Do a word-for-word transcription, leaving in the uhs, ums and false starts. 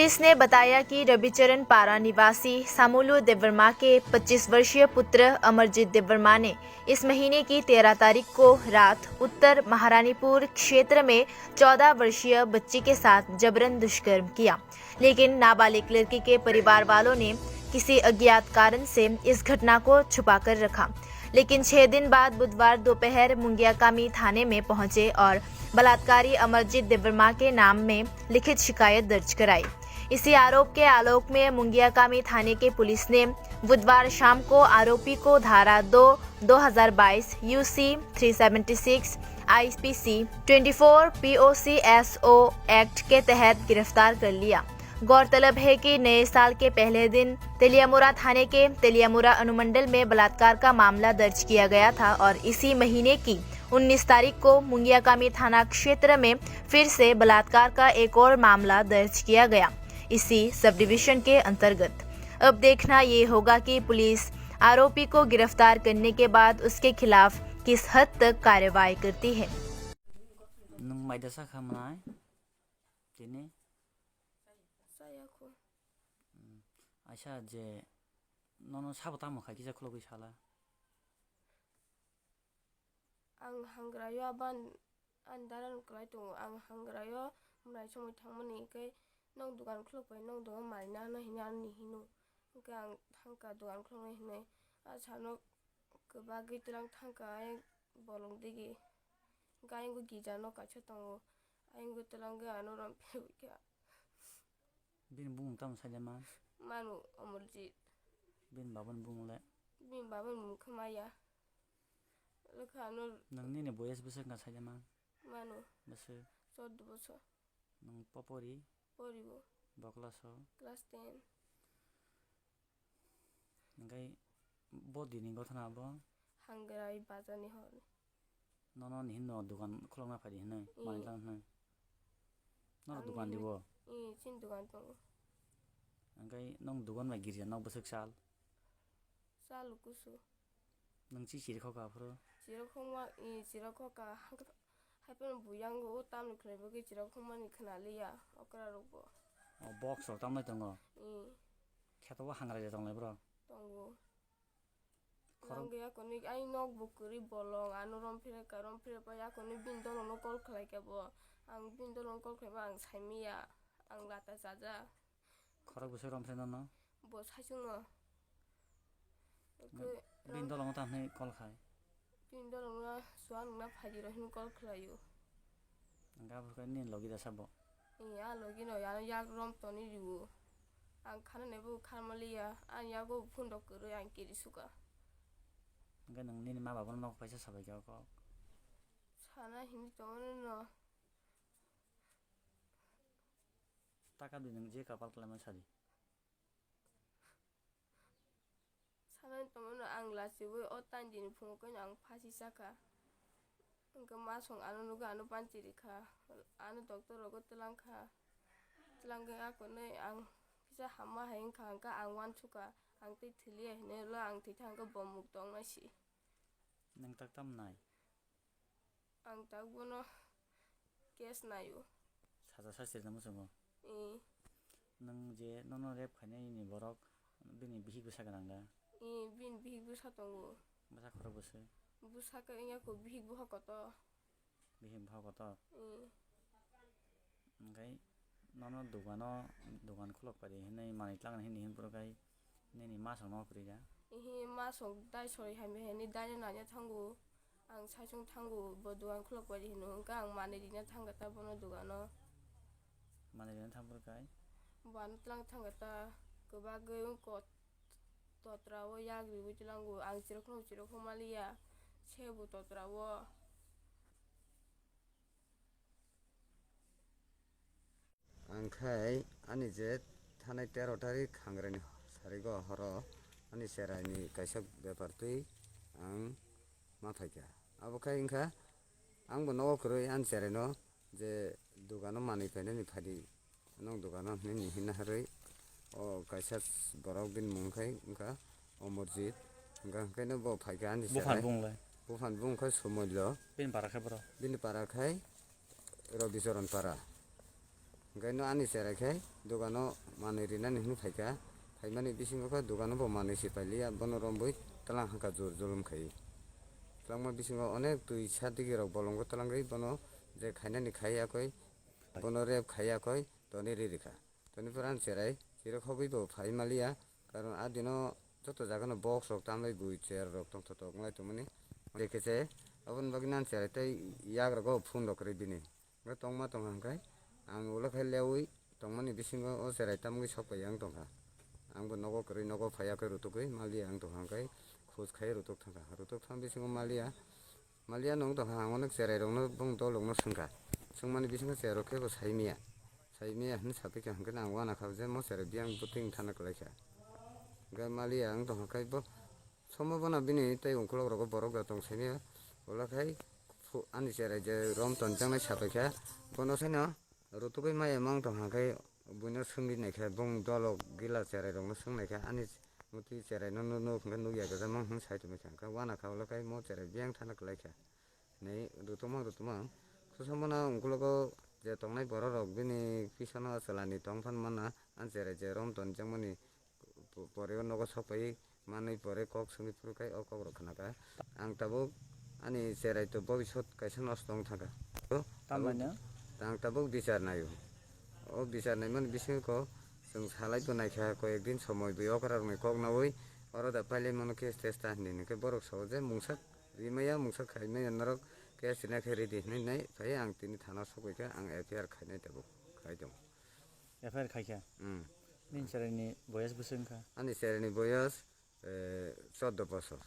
पुलिस ने बताया कि रविचरण पारा निवासी सामुलु देवर्मा के पच्चीस वर्षीय पुत्र अमरजीत देवर्मा ने इस महीने की तेरह तारीख को रात उत्तर महारानीपुर क्षेत्र में चौदह वर्षीय बच्ची के साथ जबरन दुष्कर्म किया, लेकिन नाबालिग लड़की के परिवार वालों ने किसी अज्ञात कारण से इस घटना को छुपाकर रखा। लेकिन छह दिन बाद बुधवार दोपहर मुंगियाकामी थाने में पहुंचे और बलात्कारी अमरजीत देवर्मा के नाम में लिखित शिकायत दर्ज कराई। इसी आरोप के आलोक में मुंगियाकामी थाने के पुलिस ने बुधवार शाम को आरोपी को धारा दो, दो हज़ार बाईस, UC three seventy six, IPC twenty four, POCSO act के तहत गिरफ्तार कर लिया। गौरतलब है कि नए साल के पहले दिन तेलियामुरा थाने के तेलियामुरा अनुमंडल में बलात्कार का मामला दर्ज किया गया था और इसी महीने की उन्नीस तारीख को मुंगियाकामी थाना क्षेत्र में फिर से बलात्कार का एक और मामला दर्ज किया गया, इसी सब डिवीजन के अंतर्गत। अब देखना ये होगा कि पुलिस आरोपी को गिरफ्तार करने के बाद उसके खिलाफ किस हद तक कार्रवाई करती है। Nwng maida sakha mwnai? Tini? Chaya kho. Hmm. Aisa je nono sabo tamo khai kisa khulogwi sala? Ang hangrayo aban ani dalan kwlai tongo. Ang hangrayo mwnai somoi thangmani hwnkhe nong dogan khulok pai, nong dogan marinani hinwi ani hino. Hwnkhe ang thangkha dogan khuloknai hinwi. A sano kwbagwi twlang thangkha ayang bolong digi. Hwnkhe ayang gija no kaisa tongo. Ayang twlang gwi ano rom phirwi kha. Bini bumung tamo saida man? Manu Omorjit. Bini babani bumung le? Bini babani bumung khe Maya. Lekha ano. Nang nini boyes bwswk wngkha saida man? Manu. Bwswk? Chordo bosor. Nang popori? Poribo. Bo class o? Class ten. Hingke bo dini gothana bo? Hangrai bazar ni hor. Nono ni hinno dogan khulokna phai di hinwi, mm, manwi lang hinwi. Noro dogan di bo? Ee, chini dogan tongo. Hingke nong dogan bai girja nok bwswk sal? Sal kusu. Nung chi chiri khoka aphuru? Chiri khokma, ee, chiri khoka. Haiphano bo yango o tamni khlai bagwi chirok khumani khwnaliya okra rokbo. O box rok tamlai tongo? Ee. Kheto o hangra je tonglai bro? Tongo. Khorok- Nangya kwnwi ai nok bo kwrwi bolong ano rom phire ka rom phire pa ya kwnwi bini dolong no call khlai kha bo. Ang bini dolong call khlai ma ang saimiya. Ang lata chaja. Khorok bwswk rom phre nono? Bo saichung no. Bini dolongo tamo hinwi call khai? Bini dolongo suan wngna phaidi rok hinwi call khlaio. Hingke aphuru khe nini logi da sabo? Ee, a logi no ano yak rom toni rio. Ang khana nebo kharma liya. Ang yago phone rok kwrwi ang kiri suka. Hingke nwng nini ma baba no nok paisa sabai khe o kok? Sana hinwi tongo no. Taka di nwng je kapal khlaima sadi. Sanai tongmano ang lachiui o tandini phungo khe ang phasi chakha. Hwnkhe masong ano nugwi ano panchi rikha. Ano doctor rogo twlangkha. Twlangwi akonwi ang kisa hamma hai wngkha hwnkhe ang uansukha. Ang tei thwiliya hinwi ulo ang thwikha hwnkhe bo muk tongnaisi. Nwng tak tam nai? Ang tak bono case naio. Saja sasri na muchungo? Ee. Nwng je nono rape khainai ni borok bini bihik bwsa gwnang da? Ee, bini bihik bwsa tongo. Bwsa khorok bwswk? Bwsa khe wngya kho bihik boha kotor. Bihik boha kotor? Ee. Hingke nono dogano, dogan khulok pari hinwi manwi twlangna hinwi hinphuru khe nini masong no kwrwi da? Ihi masong dai sori hamya hinwi dai no nanya thango. Ang saichung thango bo dogan khulok pari hino hwnkhe ang manwi rina thangkha ta bono dogano. Manwi rina thangphuru khe? Bo ano twlang thangkha ta kwbagwi wngkha. Totra o yak riwi tlango, ang chirokno chirokno maliya, sebo totra o. Ang khai ani je thanai tero tarik Khangraini sarigo horo ani cheraini kaisa bepar twi ang ma phaikha. Abo khai wngkha ang bo nogo kwrwi ani cheraino je dogano manwi phainani phadi, nwng dogano hinwi hinna harwi o kaisa borok bini mung khai wngkha Omorjit, hwnkha hwnkhe no bo phaikha ani Buphang cherai. Bung lai? Buphang bung khai Sumullo. Bini para khai boro? Bini para khai Robichoron para. Hwnkhe no ani cherai khe dogano manwi rinani hwnwi phaikha, phaimani bisingo khe dogano bo manwi se pailiya, bono rombwi twlang hangkha jor jolom khaiwi. Twlangma bisingo onek twi sa digi rok bolongo twlangwi bono je khainani khai yakoi, bono rep khai yakoi, toni ri rikha. Toni pore ani cherai chirok hogwi bo phai maliya, karon a dino joto jagano box rok tamlai bui chair rok tongthotok wnglai tongmani. Dekhe se aboni bagwi ani cherai tei yagrogo phone rok kwrwi bini. Hwnkhe tongma tongkha hwnkhe ang ulo khai leui tongmani bisingo o cherai tamgwi sok pai ang tongkha. Ang bo nogo kwrwi nogo phai yakhe rutugwi maliya ang tongkha hwnkhe khoj khai rutuk thangkha. Rutuk thang bisingo maliya, maliya no wng tongkha ang onek cherai rokno bong dol rokno swngkha. Swngmani bisingo cherai rok khe bo sai miya. Sai miya hwnwi sapikha hwnkhe ang uanakha je mo cherai biyang buting thana kwlaikha. Hwnkhe maliya wng tongkha khe bo somo bono bini tei ungkulok rogo borok da tong sini ulo khai phu-, ani cherai je rom tonjaknai sapai kha bono saino rutugwi maya mang tongkha khe buino swngwi naikha bong dolok gila cherai rokno swng naikha ani muti cherai no nuk hwnkhe nukya kwchangma hwn sai tongwi kha hwnkhe uanakha ulo khai mo cherai biyang thana kwlaikha. Hinwi rutuma rutuma. Khosomano ungkulogo je tongnai bororok bini pisano chwlani tong phan mana, ani cherai je rom tonjakmani po-, pore o nogo sok pai manwi pore kok swngwi phuru khai o kokrok khna kha. Ang tabuk ani cherai to bobisot kaisa nosto wng thang kha. Tambaino? Ang tabuk bichar naio. O bichar naimani bisingo chwng salai bo naikha, koyek din somoi bui okrarokni kok naui oro da pailai mano case testa hinwi, hinkhe borok sao je mungsa rimaya mungsa khaimaya norok case rina khe ready hinwi nai phai ang tini thana sogwi khe ang F I R khainai tabuk khai tongo. F I R khaikha? Hmm. Nini cheraini boyas bwswk wngkha? Ani cheraini boyas, eh, chordo bosor.